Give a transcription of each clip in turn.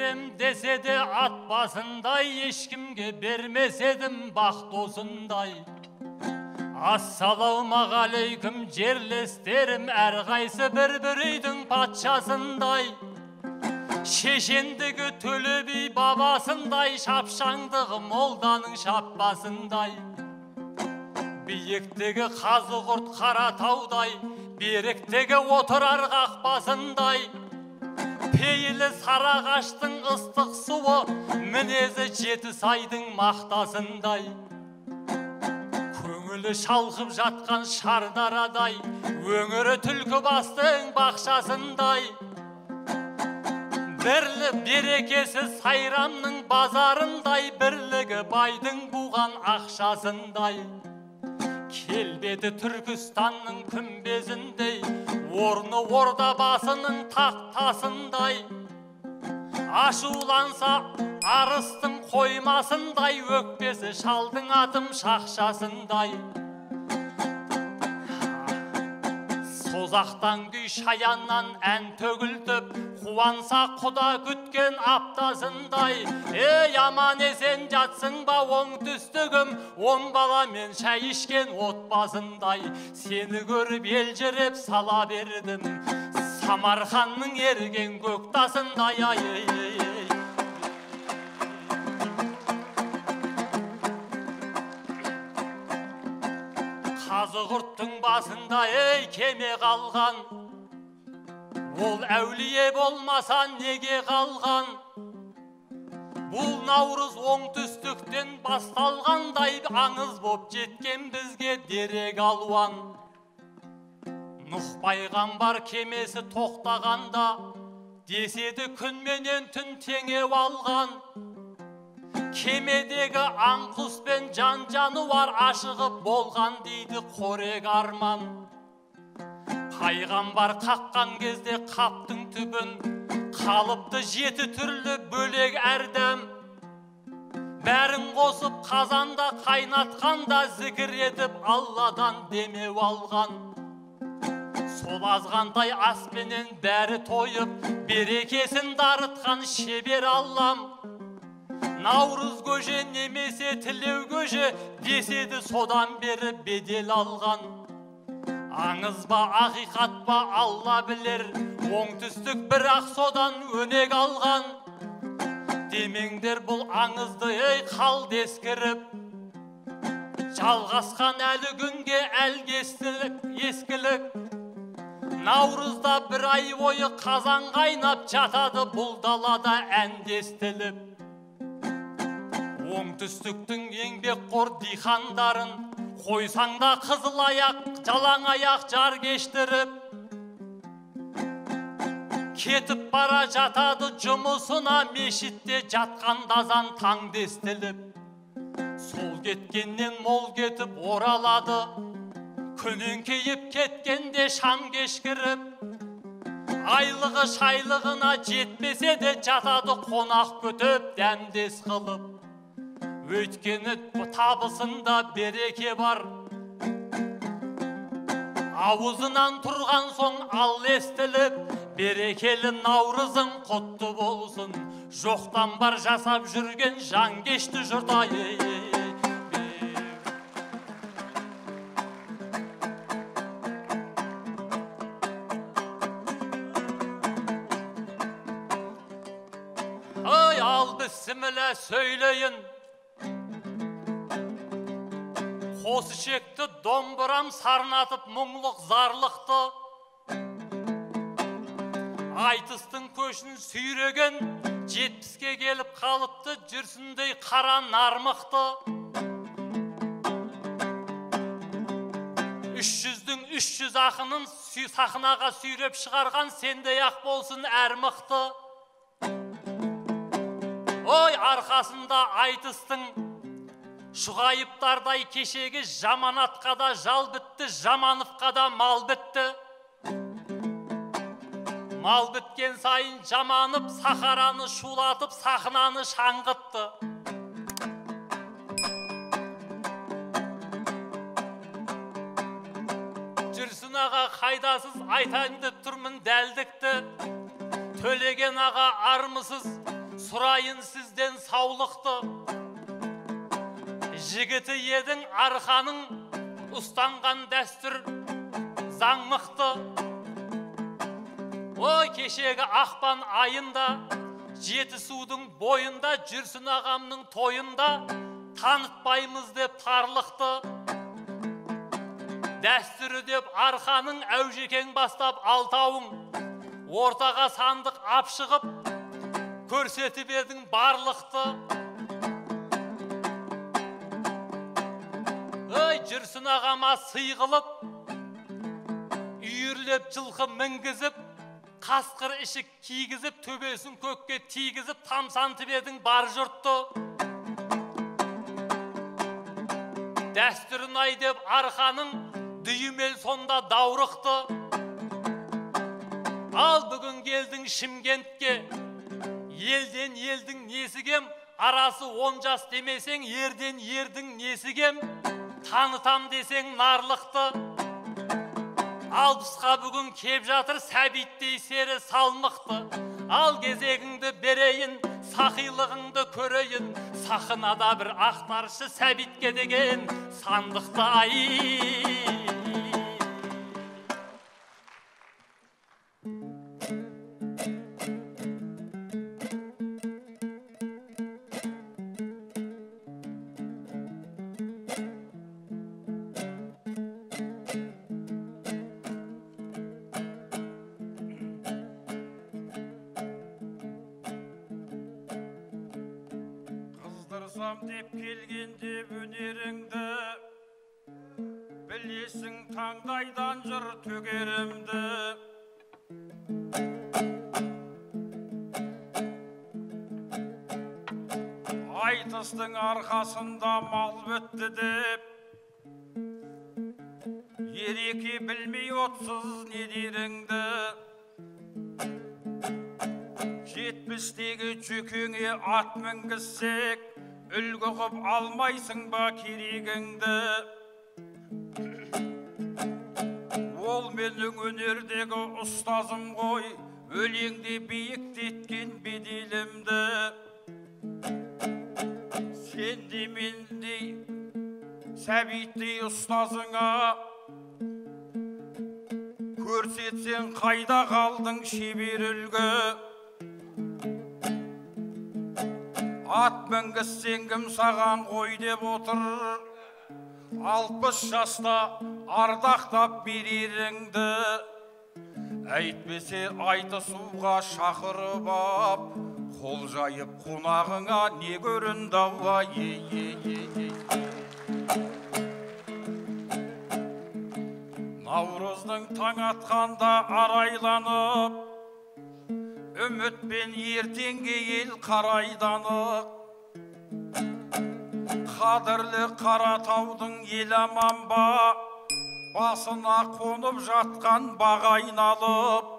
Берем десе де ат басындай, ешкімге бермес едім бақ досындай. Ассалаумағалейкум жерлестерім, әрқайсы бір-бір үйдің патшасындай. Шешендігі Төле би бабасындай, шапшаңдығы молданың шаппасындай. Биіктігі Қазығұрт Қаратаудай, беріктігі Отырар қақпасындай. Пейілі Сарыағаштың ыстық суы, мінезі Жетісайдың мақтасындай. Көңілі шалқып жатқан шардарадай, өңірі Түлкібастың бақшасындай. Бірлі берекесі Сайрамның базарындай, бірлігі байдың буған ақшасындай. Келбеті Түркістанның күмбезіндей, орны орда басының тақтасындай. Ашуланса арыстың қоймасындай, өкпесі шалдың атым шақшасындай. Созақтан күй шаяннан ән төгілтіп, қуанса құда күткен аптасындай. Ей, аман есен жатсың ба оңтүстігім, он баламен шай ішкен отбасындай. Сені көріп елжіреп сала бердім, Самарқанның еріген көк тасындай. Ай, ай, ай. Қазығұрттың басында ей кеме қалған, ол әулие болмаса неге қалған? Бұл наурыз оңтүстіктен басталғандай, аңыз боп жеткен бізге дерек алуан. Нұх пайғамбар кемесі тоқтағанда, деседі күн менен түн теңеу алған. Кемедегі аң құс пен жан жануар ашығып болған дейді қорек арман. Пайғамбар қаққан кезде қаптың түбін, қалыпты жеті түрлі бөлек әрдәм. Бәрін қосып қазанда қайнатқанда, зікір етіп Алладан демеу алған. Сол азғантай аспенен бәрі тойып, берекесін дарытқан шебер Аллам. Наурыз көже немесе тілеу көже деседі содан бері бедел алған. Аңыз ба, ақиқат па, Алла білер, оңтүстік бірақ содан өнек алған. Демеңдер бұл аңызды ей қалды ескіріп, жалғасқан әлі күнге әлгі ескілік. Наурызда бір ай бойы қазан қайнап жатады бұл далада әндестіліп. Оңтүстіктің еңбекқор диқандарын қойсаң да қызыл аяқ, жалаң аяқ жар кештіріп, кетіп бара жатады жұмысына мешітте жатқан дазан таң дестіліп. Сол кеткеннен мол кетіп оралады, күн еңкейіп кеткенде шам кешкіріп. Айлығы шайлығына жетпесе де жатады қонақ күтіп дәмдес қылып. Өйткені табысында береке бар, ауызынан тұрған соң ал естіліп. Берекелі наурызың құтты болсын, жоқтан бар жасап жүрген жанкешті жұрт ай. Ай, ал бісміллә сөйлейін, қос ішекті домбырам сарнатып мұңлық зарлықты. Айтыстың көшін сүйреген, 70-ке келіп қалыпты жүрсіндей қара нармықты. 300-дің 300 ақынын сахнаға сүйреп шығарған сендей ақ болсын әр мықты. Ой, арқасында айтыстың Шұғайыптардай кешегі жаманатқа да жал бітті, Жамановқа да мал бітті. Мал біткен сайын жаманып, сахараны шулатып, сахнаны шаңғытты. Жүрсін аға, қайдасыз, айтайын деп тұрмын дәлдікті. Төлеген аға, армысыз, Сұрайын сізден саулықты. Жігіті едің арқаның, ұстанған дәстүр заң мықты. Ой, кешегі ақпан айында, Жетісудың бойында, Жүрсін ағамның тойында, танытпаймыз деп тарлықты. Дәстүрі деп арқаның, әужекең бастап алтауың, ортаға сандық ап шығып, көрсетіп едің барлықты. Ой, Жүрсін ағама сый қылып, үйірлеп жылқы мінгізіп, қасқыр ішік кигізіп, төбесін көкке тигізіп, тамсантып едің бар жұртты. Дәстүрін ай деп арқаның, дүйім ел сонда даурықты. Ал бүгін келдің Шымкентке, елден елдің несі кем, арасы 10 жас демесең, ерден ердің несі кем, танытам десең нарлықты. 60-қа бүгін кеп жатыр Сәбиттей сері салмықты. Ал кезегіңді берейін, сақилығыңды көрейін, сахнада бір ақтаршы Сәбитке деген сандықты ай. Деп келгенде өнеріңді, білесің таңдайдан жыр төгерімді. Айтыстың арқасында мал бітті деп, ереке білмей отсыз не деріңді. 70-тегі жөкеңе ат мінгізсек, үлгі ғып алмайсың ба керегіңді. Ол менің өнердегі ұстазым ғой, өлеңде биіктеткен беделімді. Сен де мендей Сәбиттей ұстазыңа көрсетсең қайда қалдың шебер үлгі. Ат мінгізсең кім саған қой деп отыр, 60 жаста ардақтап береріңді. Әйтпесе айтысуға шақырып ап, қол жайып қонағыңа не көрінді ауа. Наурыздың таң атқанда арайланып, үмітпен ертеңге ел қарайданық. Қадірлі Қаратаудың ел аман ба, басына қонып жатқан бақ айналып.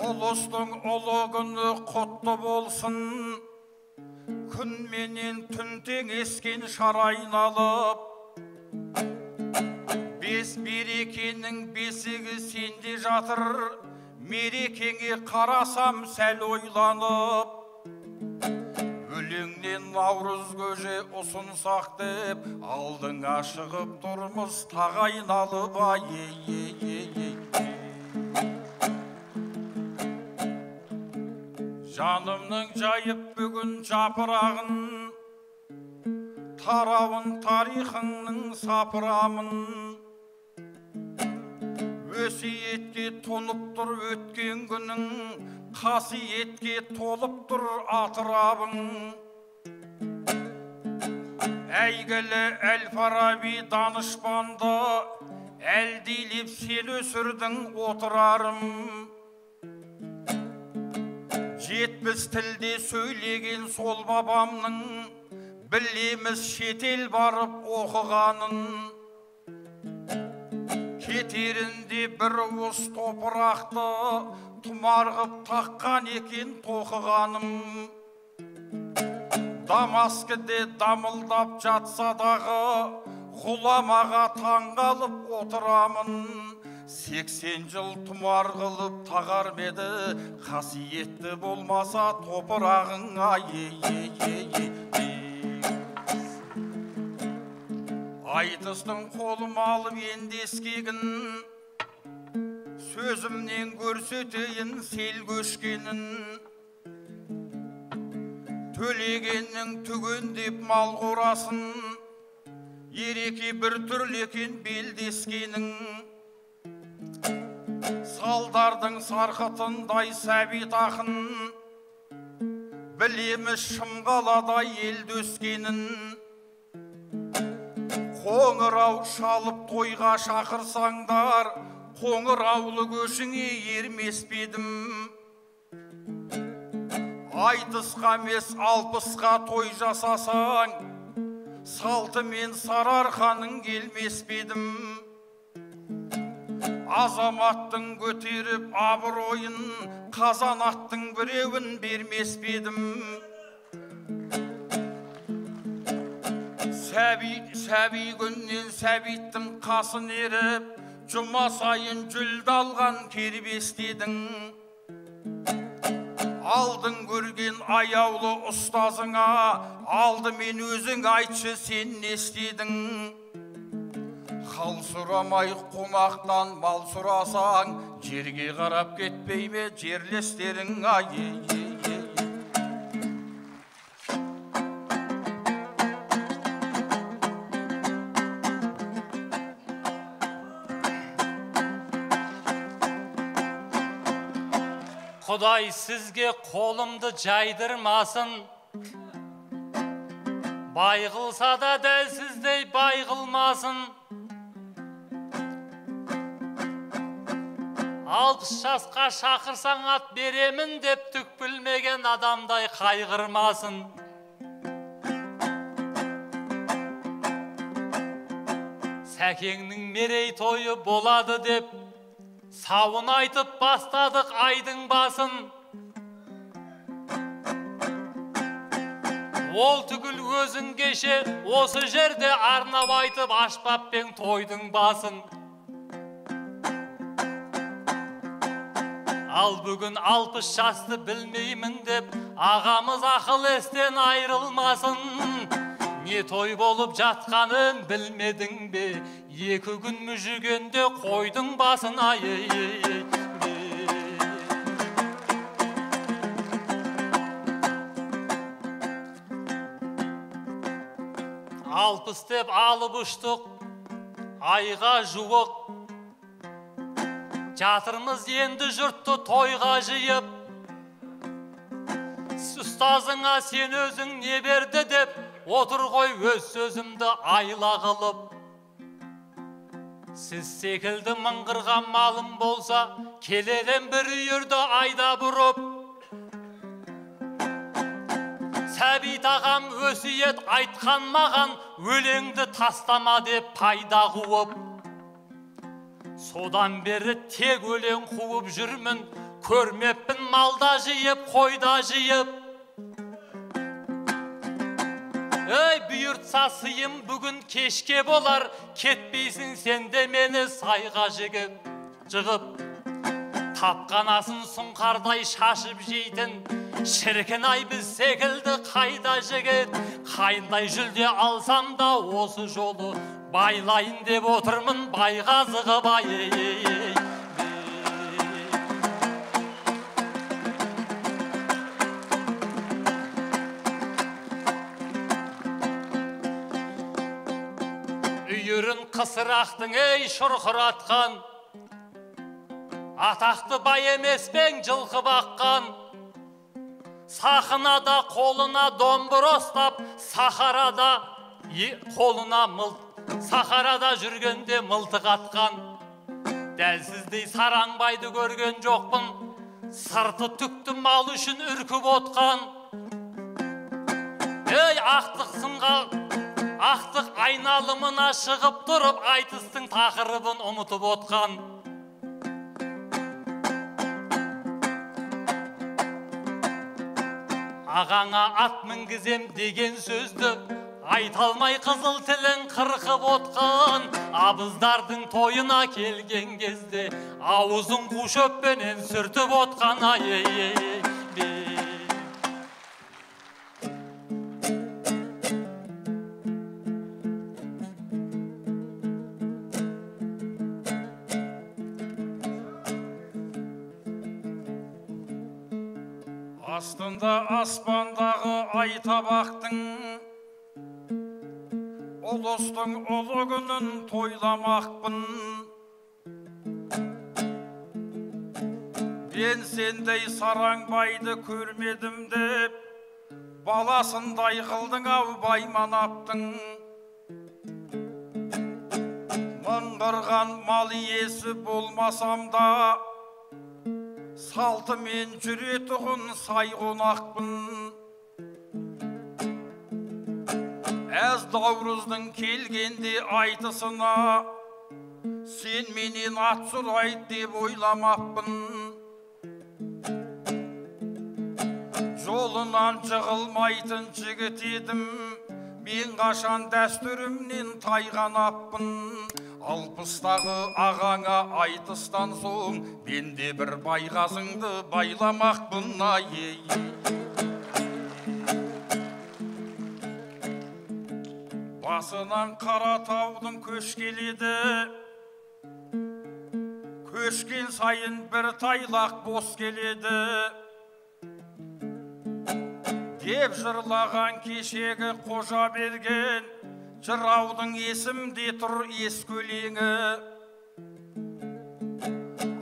Ұлыстың ұлы күні құтты болсын, күн менен түн теңескен шар айналып. Бес берекенің бесігі сенде жатыр, мерекеңе қарасам сәл ойланып. Өлеңнен наурыз көже ұсынсақ деп, алдыңа шығып тұрмыз тағайналып. Ай, жанымның жайып бүгін жапырағын, тарауын тарихыңның сапырамын. Өсиетке тұнып тұр өткен күнің, қасиетке толып тұр атырабың. Әйгілі Әл-Фараби данышпанды, әлдилеп сен өсірдің отырарым. 70 тілде сөйлеген сол бабамның, білеміз шетел барып оқығанын. Кетерінде бір уыс топырақты тұмар ғып таққан екен тоқығаным. Дамаскіде дамылдап жатса дағы, ғұламаға таңғалып отырамын. 80 жыл тұмар қылып тағар ма еді, қасиетті болмаса топырағың ай. Айтыстың қолым алып енді ескегін, сөзімнен көрсетейін сел көшкенін. Төлегеннің түгендеп мал қорасын, ереке бір түрлі екен белдескенің. Салдардың сарқытындай Сәбит ақын, білеміз Шымқаладай елді өскенін. Қоңырау шалып тойға шақырсаңдар, қоңыраулы көшіңе ермес пе едім. Айтысқа емес 60-қа той жасасаң, салтымен Сарыарқаның келмес пе едім. Азаматтың көтеріп абыройын, қазан аттың біреуін бермес пе едім. Сәби күннен Сәбиттің қасын еріп, жұма сайын жүлде алған кербес дедің. Алдың көрген аяулы ұстазыңа, алдымен өзің айтшы сен не істедің. Хал сұрамай қонақтан мал сұрасаң, жерге қарап кетпей ме жерлестерің ай. Құдай сізге қолымды жайдырмасын, бай қылса да дәл сіздей бай қылмасын. 60 жасқа шақырсаң ат беремін деп түк білмеген адамдай қайғырмасын. Сәкеңнің мерейтойы болады деп сауын айтып бастадық айдың басын. Ол түгіл өзің кеше осы жерде арнап айтып ашпаппен тойдың басын. Ал бүгін 60 жасты білмеймін деп ағамыз ақыл естен айырылмасын. Не той болып жатқанын білмедің бе? 2 күн мүжігенде қойдың басын ай. 60 деп алып ұштық, айға жуық. Жатырмыз енді жұртты тойға жиып. Ұстазыңа сен өзің не берді деп, отыр ғой өз сөзімді айла қылып. Сіз секілді мыңғырған малым болса, келерем бір үйірді айда бұрып. Сәбит ағам өсиет айтқан маған, өлеңді тастама деп пайда қуып. Содан бері тек өлең қуып жүрмін, көрмеппін малда жиып, қойда жиып. Ей, бұйыртса сыйым бүгін кешке болар, кетпейсің сен де мені сайға жығып. Тапқан асын сұңқардай шашып жейтін, шіркін ай біз секілді қайда жігіт. Қайындай жүлде алсам да осы жолы байлайын деп отырмын байға зығып ай. Үйірін қысырақтың ей шұрқыратқан, атақты бай емес пең жылқы баққан. Сахнада қолына домбыра ұстап, сахарада қолына сахарада жүргенде мылтық атқан. Дәлсіздей сараңбайды көрген жоқпын, сырты түкті мал үшін үркіп отқан. Ей, ақтық сынға, ақтық айналымына шығып тұрып, айтыстың тақырыбын ұмытып отқан. Ағаңа ат мінгізем деген сөзді Айта алмай қызыл тілін қырқып отқан, абыздардың тойына келген кезде ауызын қу шөппенен сүртіп отқан, ай ей ей. Астында аспандағы ай табақтың, ұлыстың ұлы күнін тойламақпын. Мен сендей сараңбайды көрмедім деп, баласындай қылдың ау байманаптың. Мыңғырған мал иесі болмасам да, салтымен жүретұғын сай қонақпын. Әз Наурыздың келгенде айтысына, сен менен ат сұрайды деп ойламаппын. Жолынан жығылмайтын жігіт едім, мен қашан дәстүрімнен тайған аппын. 60-тағы ағаңа айтыстан соң, мен де бір байғазыңды байламақпын, ай ей. Басынан қара таудың көш келеді, көшкен сайын бір тайлақ бос келеді. Деп жырлаған кешегі Қожа берген, жыраудың есімде тұр ескөлеңі.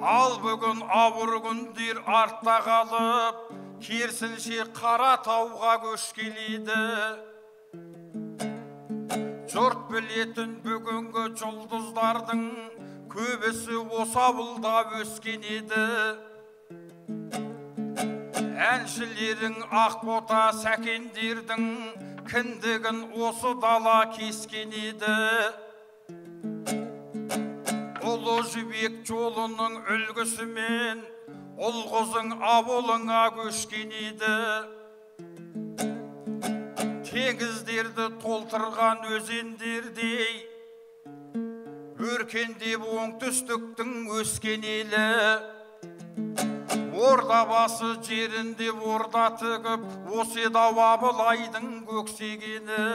Ал бүгін ауыр күндер артта қалып, керісінше қара тауға көш келеді. Жұрт білетін бүгінгі жұлдыздардың көбісі осы ауылда өскен еді. Әншілерің Ақбота Сәкендердің кіндігін осы дала кескен еді. Ұлы Жібек жолының үлгісімен ұл қызың ауылыңа көшкен еді. Теңіздерді толтырған өзендердей өркендеп оңтүстіктің өскен елі. Орда басы жерінде орда тігіп, осы еді Абылайдың көксегені.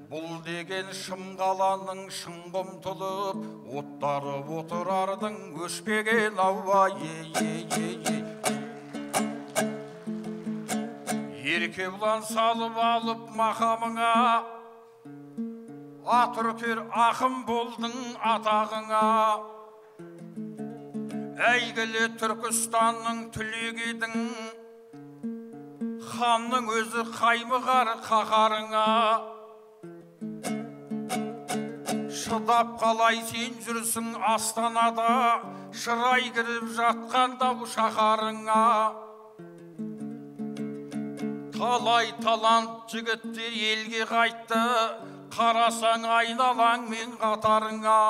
Бұл деген Шымқаланың шыңға ұмтылып, оттары отырардың өшпеген ауа ей ей ей ей. Еркебұлан салып алып мақамыңа, ат үркер ақын болдың атағыңа. Әйгілі Түркістанның түлегі едің, ханның өзі қаймығар қаһарыңа. Шыдап қалай сен жүрсің Астанада, шырай кіріп жатқан дау шаһарыңа. Талай талант жігіттер елге қайтты, қарасаң айналаң мен қатарыңа.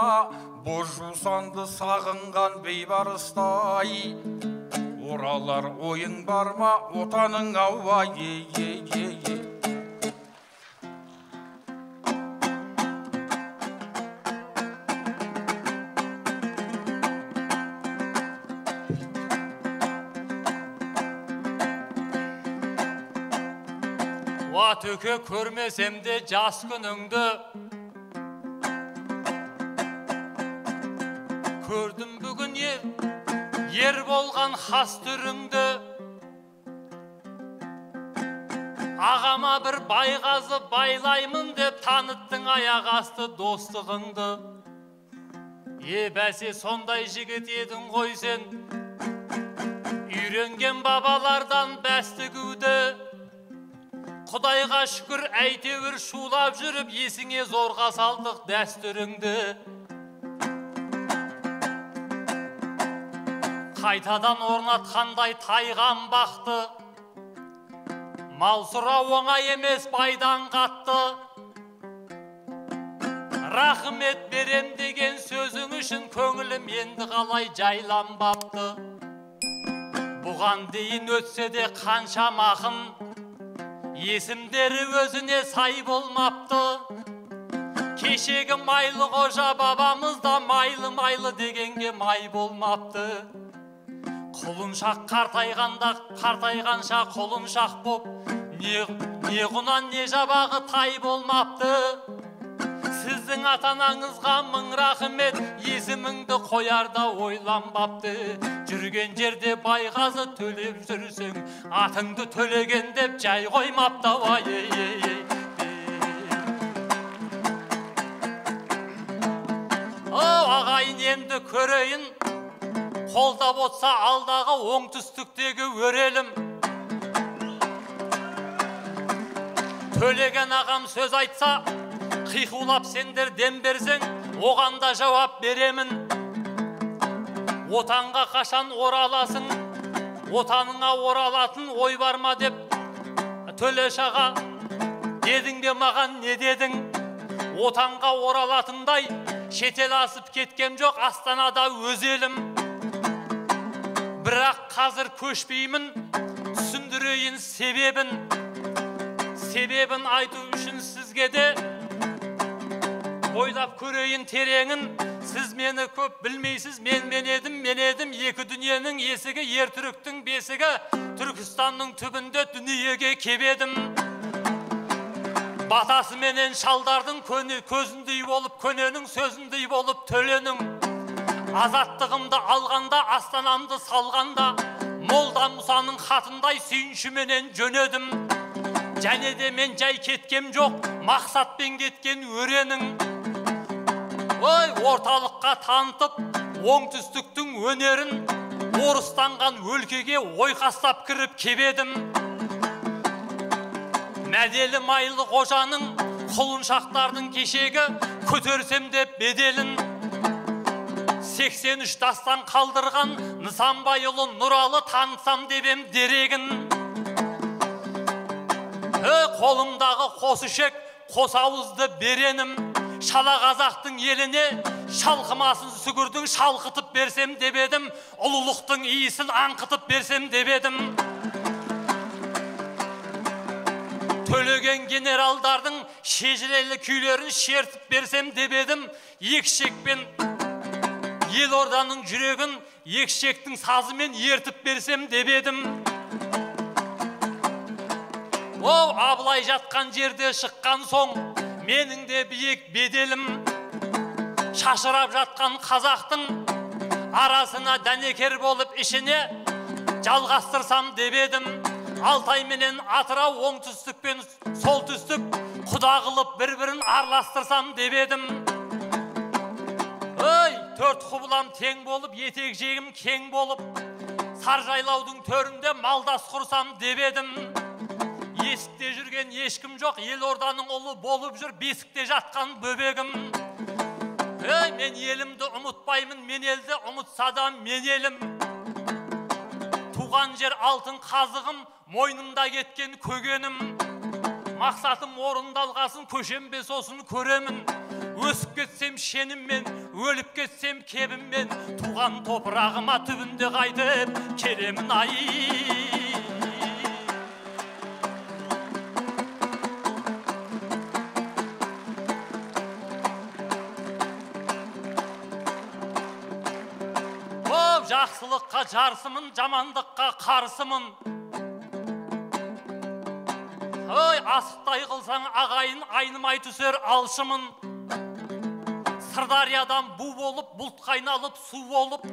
Боз жусанды сағынған бейбарыстай, оралар ойың бар ма отаның ауа ей ей ей ей. Уа төке, көрмесем де жас күніңді, көрдім бүгін ер болған хас түріңді. Ағама бір байғазы байлаймын деп таныттың аяқ асты достығыңды. Е бәсе, сондай жігіт едің ғой сен, үйренген бабалардан бәс тігуді. Құдайға шүкір, әйтеуір шулап жүріп есіңе зорға салдық дәстүріңді. Қайтадан орнатқандай тайған бақты, мал сұрау оңай емес байдан қатты. Рахмет берем деген сөзің үшін көңілім енді қалай жайланбапты. Бұған дейін өтсе де қанша мақын, Есімдері өзіне сай болмапты. Кешегі Майлы қожа бабамыз да майлы-майлы дегенге май болмапты. Құлыншақ қартайғанда қартайғанша құлыншақ боп, не құнан не жабағы тай болмапты. Сіздің ата-анаңызға мың рахмет, есіміңді қоярда ойланбапты. Жүрген жерде байғазы төлеп жүрсең, атыңды төлеген деп жай қоймапты. Ай, ей, ей, ей. О, ағайын, енді көрейін, қолдап отса алдағы оңтүстіктегі өрелім. Төлеген ағам сөз айтса, қиқулап сендер дем берсең, оған да жауап беремін. Отанға қашан ораласың, отаныңа оралатын ой бар ма деп Төлеш аға дедің бе маған, не дедің? Отанға оралатындай шетел асып кеткем жоқ, Астанада өз елім. Бірақ қазір көшпеймін, түсіндірейін себебін. Себебін айту үшін сізге де ойлап көрейін тереңін. Сіз мені көп білмейсіз, мен мен едім, мен едім, екі дүниенің есігі, ер түріктің бесігі, Түркістанның түбінде дүниеге кеп едім. Батасыменен шалдардың көзіндей болып, көненің сөзіндей болып төленің. Азаттығымды алғанда, астанамды салғанда, Молда Мұсаның хатындай сүйіншіменен жөнедім. Және де мен жай кеткем жоқ, мақсатпен кеткен өренің. Ой, орталыққа танытып, оңтүстіктің өнерін, орыстанған өлкеге ойқастап кіріп кебедім. Мәделі Майлы қожаның, құлыншақтардың кешегі, көтерсем деп беделін. 83 дастан қалдырған Нысанбайұлы Нұралы танытсам деп ем дерегін. Қолымдағы қос ішек, қос ауызды беренім. Шала қазақтың еліне шалқымасын сүгірдің шалқытып берсем деп едім, ұлылықтың иісін аңқытып берсем деп едім. Төлеген генералдардың шежірелі күйлерін шертіп берсем деп едім, екі шекпен елорданың жүрегін екі шектің сазымен ертіп берсем деп едім. О, Абылай жатқан жерде шыққан соң менің де биік беделім, шашырап жатқан қазақтың арасына дәнекер болып ішіне жалғастырсам деп едім. Алтай менен Атырау, оңтүстік пен солтүстік құда қылып бір-бірін араластырсам деп едім. Ой, төрт құбылам тең болып, етек жегім кең болып, Саржайлаудың төрінде малдас құрсам деп едім. Есікте жүрген ешкім жоқ, елорданың ұлы болып жүр бесікте жатқан бөбегім. Ей, мен елімді ұмытпаймын, мен елді ұмытса да мен елім. Туған жер алтын қазығым, мойнымда кеткен көгенім. Мақсатым орындалғасын, көшем бе сосын көремін. Өсіп кетсем шеніммен, өліп кетсем кебіммен, туған топырағыма түбінде қайтып келемін ай. Жақсылыққа жарсымын, жамандыққа қарсымын. Ой, асықтай қылсаң ағайын, айнымай түсер алшымын. Сырдариядан бу болып, бұлтқа айналып, су болып,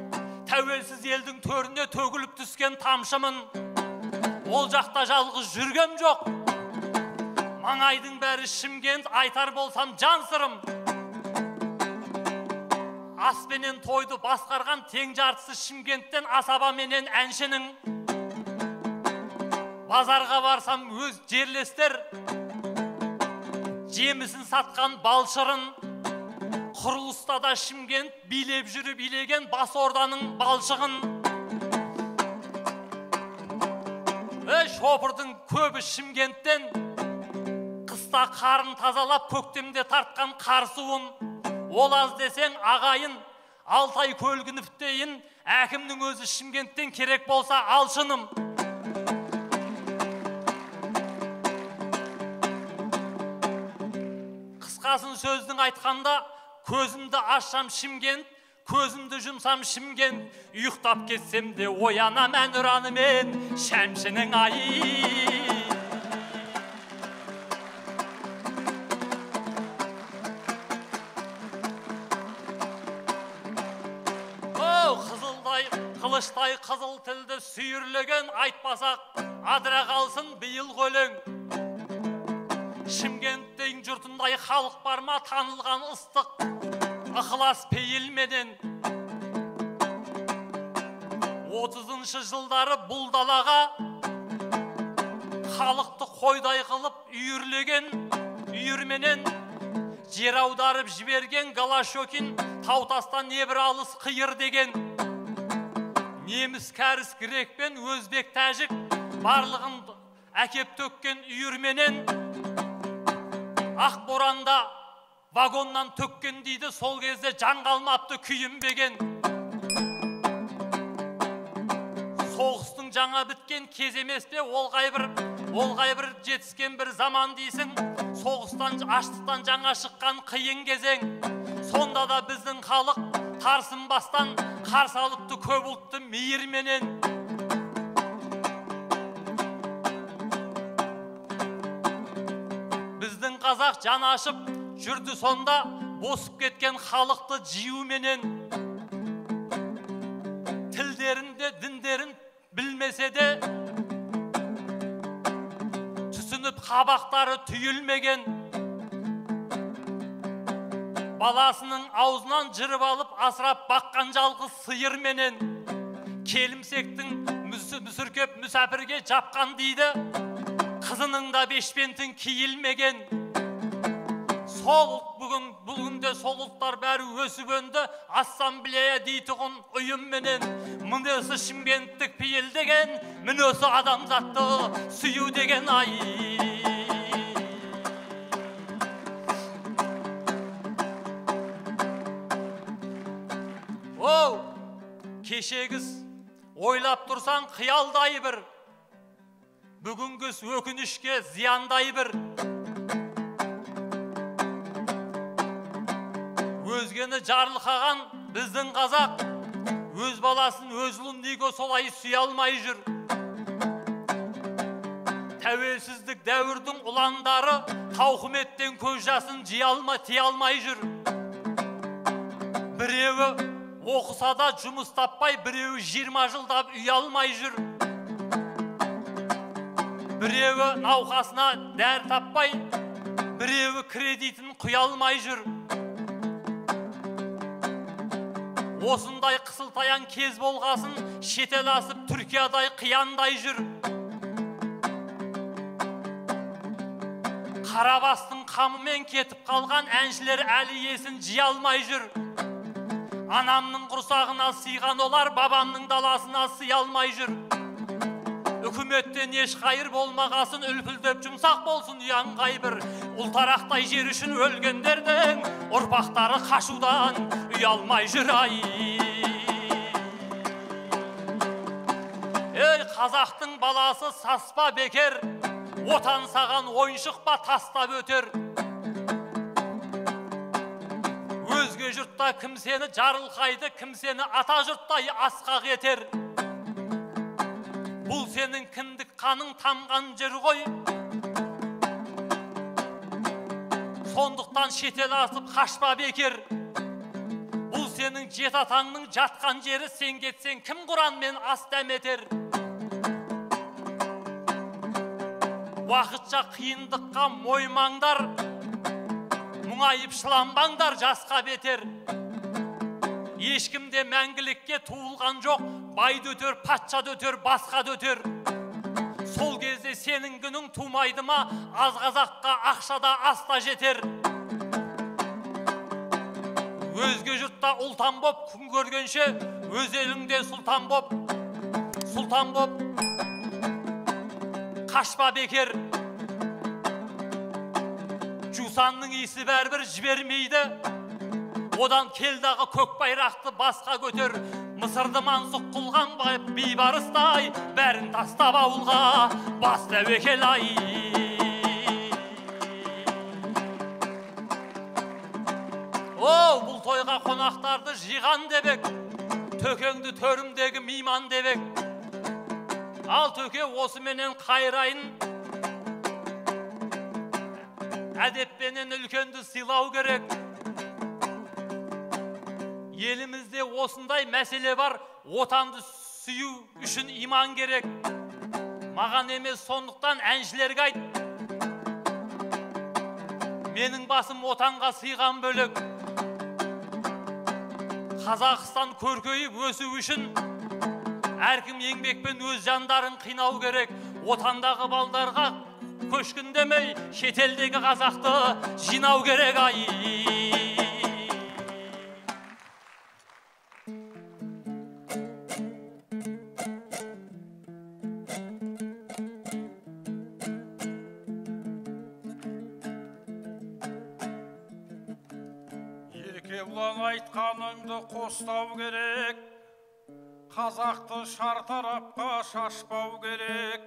тәуелсіз елдің төріне төгіліп түскен тамшымын. Ол жақта жалғыз жүргем жоқ. Маңайдың бәрі Шымкент, айтар болсам жан сырым. Аспенен тойды басқарған тең жартысы Шымкенттен асаба менен әншінің. Базарға барсам өз жерлестер, жемісін сатқан балшырын. Құрылыста да Шымкент билеп жүріп илеген бас орданың балшығын. Шопырдың көбі Шымкенттен, қыста қарын тазалап, көктемде тартқан қар суын. Ол аз десең ағайын, Алтай Көлгіновтейін, әкімнің өзі Шымкенттен керек болса алшыным. Қысқасын сөздің айтқанда, көзімді ашсам Шымкент, көзімді жұмсам Шымкент, ұйықтап кетсем де оянам әнұранымен Шәмшінің айы. Қызылдай, қылыштай қызыл тілді сүйірлеген айтпасақ, адыра қалсын биыл өлең. Шымкенттің жұртындай халық бар ма танылған ыстық ықылас пейілменен. 30-шы жылдары бұл далаға халықты қойдай қылып үйірлеген үйірменен жер аударып жіберген Голощёкин тау тастан небір алыс қиыр деген. Неміс, кәріс, грек пен өзбек, тәжік барлығын әкеп төккен үйірменен ақ боранда вагоннан төккен дейді, сол кезде жан қалмапты күйінбеген. Соғыстың жаңа біткен кез емес пе, ол қай бір жетіскен бір заман дейсің. Соғыстан, аштықтан жаңа шыққан қиын кезең. Сонда да біздің халық тарсынбастан қарсы алыпты көп ұлтты мейірменен. Біздің қазақ жан ашып жүрді сонда босып кеткен халықты жиюменен. Тілдерінде діндерін білмесе де түсініп қабақтары түйілмеген. Баласының аузынан жырып алып асырап баққан жалғыз сиырменен. Келімсектің мүсіркеп мүсәпірге жапқан дейді, қызының да бешпентін киілмеген. Сол ұлт бүгінде сол ұлттар бәрі өсіп өнді ассамблея дейтұғын ұйымменен. Мінесі шымкенттік пейіл деген, мінесі адамзатты сүю деген ай. Оу, кешегіз ойлап тұрсаң қиялдай бір, бүгінгіс өкінішке зияндай бір. Өзгені жарылқаған біздің қазақ өз баласын, өз ұлын неге солай сүйе алмай жүр? Тәуелсіздік дәуірдің ұландары тауқыметтен көз жасын жия алмай, тия алмай жүр. Біреуі оқыса да жұмыс таппай, біреуі 20 жылдап үй алмай жүр. Біреуі науқасына дәрі таппай, біреуі кредитін құя алмай жүр. Осындай қысылтаяң кез болғасын, шетел асып Түркиядай қияндай жүр. Қарабастың қамымен кетіп қалған әншілер әлі есін жия алмай жүр. Анамның құрсағына сыйған олар бабамның даласына сыя алмай жүр. Үкіметтен еш қайыр болмағасын, үлпілдеп жұмсақ болсын ұяңғай бір. Ұлтарақтай жер үшін өлгендердің ұрпақтары қашудан ұялмай жүр ай. Ей, қазақтың баласы саспа бекер, отан саған ойыншық па тастап өтер. Өзге жұртта кім сені жарылқайды, кім сені ата жұрттай асқақ етер. Бұл сенің кіндік қаның тамған жер ғой. Сондықтан шетел асып қашпа бекер. Бұл сенің жеті атаңның жатқан жері, сен кетсең кім Құранмен ас дәметер. Уақытша қиындыққа моймаңдар, мұңайып шыланбаңдар жасқа бетер. Ешкім де мәңгілікке туылған жоқ, бай да өтер, патша да өтер, басқа да өтер. Сол кезде сенің күнің тумайды ма, аз қазаққа ақша да ас та жетер. Өзге жұртта ұлтан боп күн көргенше, өз еліңде сұлтан боп, сұлтан боп қашпа бекер. Жусанның иісі бәрібір жібермейді, одан келдағы көк байрақты басқа көтер. Мысырды мансұқ қылған бейбарыстай, бәрін тастап ауылға бас тәуекел ай. Тойға қонақтарды жиған дебек, төкеңді төрімдегі мейман дебек. Ал төке осыменен қайрайын, әдеппенен үлкенді сыйлау керек. Елімізде осындай мәселе бар, отанды сүю үшін иман керек. Маған емес, сондықтан әншілерге айт. Менің басым отанға сыйған бөлек. Қазақстан көркейіп өсу үшін әркім еңбекпен өз жандарын қинау керек. Отандағы балдарға көшкін демей, шетелдегі қазақты жинау керек ай. Еркебұлан, айтқаныңды қостау керек, қазақты шар тарапқа шашпау керек.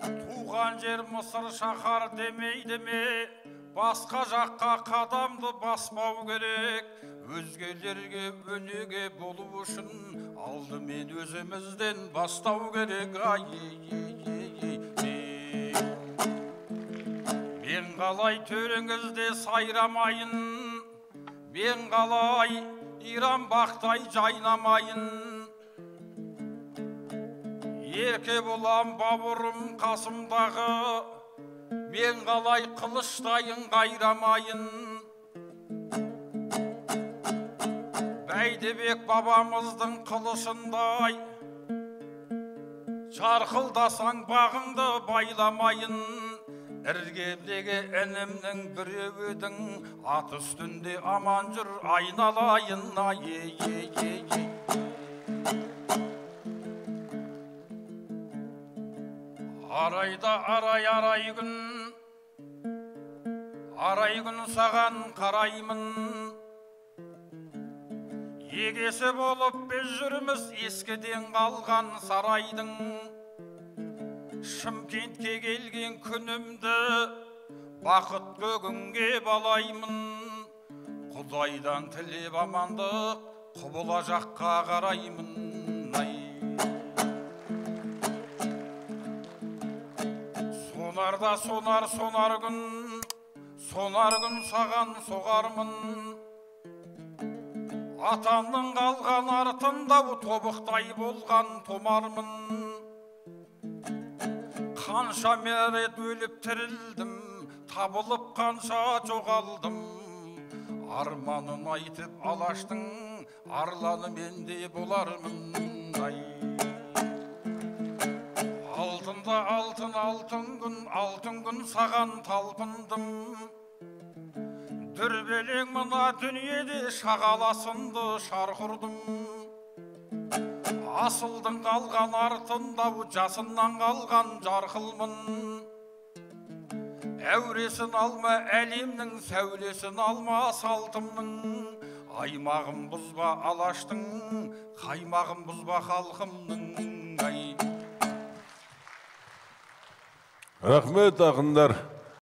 Туған жер Мысыр шаһар демейді ме, басқа жаққа қадамды баспау керек. Өзгелерге өнеге болу үшін алдымен өзімізден бастау керек. Ай, мен қалай төріңізде сайрамайын, мен қалай Иран бақтай жайнамайын. Еркебұлан бауырым қасымдағы, мен қалай қылыштайын қайрамайын. Бәйдібек бабамыздың қылышындай, жарқылдасаң бағыңды байламайын. Іргемдегі інімнің біреудің, ат үстінде аман жүр айналайын. Ай-ей-ей-ей. Арайда арай арай күн, арай күн саған қараймын. Егесі болып біз жүрміз ескіден қалған сарайдың. Шымкентке келген күнімді бақыт көгінге балаймын. Құдайдан тілеп амандық, құбыла жаққа қараймын. Сонарда сонар сонар күн, сонар күн саған соғармын. Атамның қалған артында тобықтай болған томармын. Қанша рет өліп тірілдім, табылып қанша жоғалдым. Арманын айтып алаштың, арланы мен де болармын. Алтында алтын алтын күн, алтын күн саған талпындым. Дүрбелең мына дүниеде шағаласынды шарқ ұрдым. Асылдың қалған артында, жасыннан қалған жарқылмын. Әуресін алма әлемнің, сәулесін алма салтымның. Аймағын бұзба алаштың, қаймағын бұзба халқымның. Рахмет, ақындар.